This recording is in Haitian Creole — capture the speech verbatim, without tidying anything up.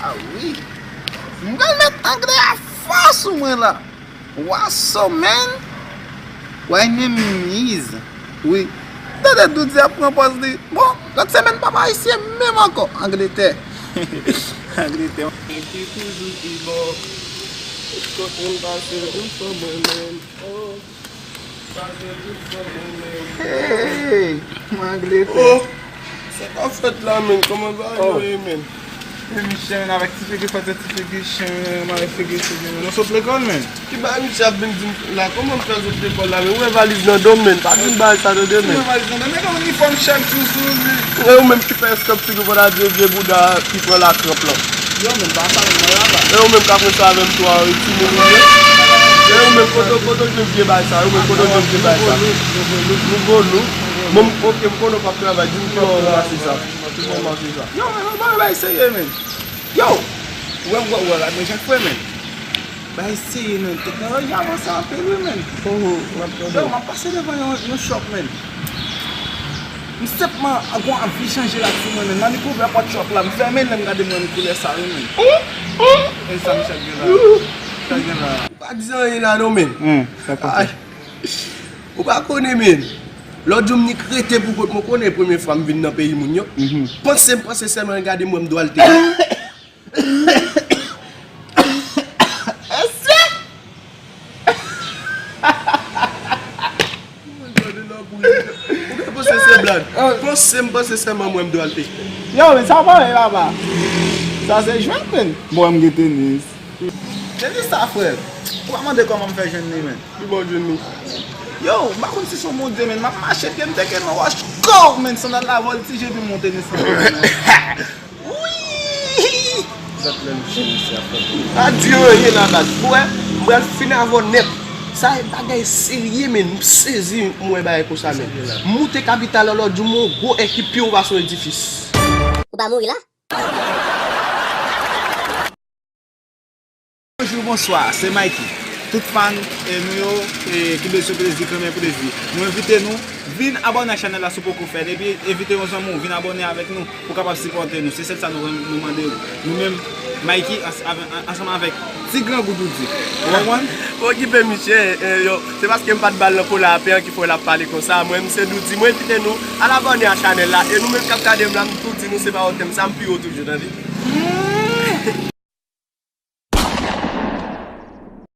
Ah wi. M pral met anglè a fò sou mwen la. Waso, man. Why name is? Wi. Tande Doudou ap pran pòz li. Bon, lòt semèn papa ayisyen menm ankò. Angletè. Angletè. Mwen ki toujou pi bon. Kot moun pase, m fò mwen menm. Oh. Hey, m Angletè. Oh, sa k ap fèt la, men? Kòman bagay yo ye, men? E Michel, men, avèk ti figi, fè ti figi chen, men, avèk figi chen, men. Nou sot lekòl, men. Ki bagay Michel ap vin di m la? Kòman m fè sot lekòl la, men? Ou wè valiz nan do m, men. Pa di m bagay sa, tande, men. Ou wè valiz nan do m, men, gen inifòm chak jou sou li. E ou menm ki fè eskanp figi w, pandan vye, vye bouda ki pran lakranp lan. Yo, men, pa sa, men, mwen la, pa. E ou menm k ap ret avè m tou a, wi, timoun ou ye. E ou menm, kote, kote w jwenn vye bagay sa? E ou menm, kote w jwenn vye bagay sa? Nouvo look. Nouvo look. Bon, m, oke, m konnen w p ap travay. Di m ki bò w ranmase sa. Ki bò w ranmase sa? Yo, men, men, bagay serye, men. Yo! Ou wè, ou wè, ou wè, men, jan k fè, men. Bagay serye, men. Teknoloji avanse anpil, wi, men. Oh, oh, w ap tande. Yo, m ap pase devan yon, yon shop, men. M senpman gon anvi chanje la sou mwen, men. M annik ouvè pòt shop la, m fèmen l, lè m gade m wè m koulè sa, wi, men. E sa, men, sa k gen la? Sa k gen la? Ou pa di anyen la, non, men. Hmm, sa k pase? Ay. Ou pa konnen, men. Lòt jou, m nik rete pou kont mwen, konnen premye fwa m vin nan peyi moun yo. Mhm. Panse m panse sèlman, gade m wè m dwalte. Ou gen panse se blag. Panse m panse sèlman mwen m dwe al peye. Yo, men sa pa ye, papa. Sa se jwèt, men. Bon, m gen tenis. Tenis sa, frè. Ou pa mande kòman m fè jwenn li, men. Ki bò w jwenn li? Yo, m pa konn si se yon Bondye, men. M ap mache, pye m teke nan wòch. Kow, men, sandal la vòltije, epi m monte tenis sa, men. Wi! Gad lè m chen mesye ap fè pou mwen. Pa di anyen la, baz. Ou wè, m pral fin avè w nèt. Sa e bagay serye, men. M sezi, m wè bagay konsa, men. M moute kapital la lòt jou, m wè yon gwo èk ki pi wo pase yon edifis. Ou pa mouri la? Bonjou, bonswa, se Mikey. Tout fan, eh, nou yo, eh, ki bezwen plezi, k renmen plezi. Nou envite nou, vin abòne a chanèl la si w poko fè l. Epi envite yon zanmi w, vin abòne avèk nou, pou w kapab sipòte nou. Se sèl sa nou, nou mande w. Nou menm, Mikey, ans-, avè-, an-, ansanm avèk Ti Grangou Doudi. Ou konprann? Okipe misye, eh, yo, se paske m pa t ba l nan pola apè an ki fè l ap pale konsa. Mwen, m se Doudi. Mwen envite nou, al abòne a chanèl la. E nou menm k ap gade m la, m tou di nou se pa wotè m sa, m pi wo toujou, tande.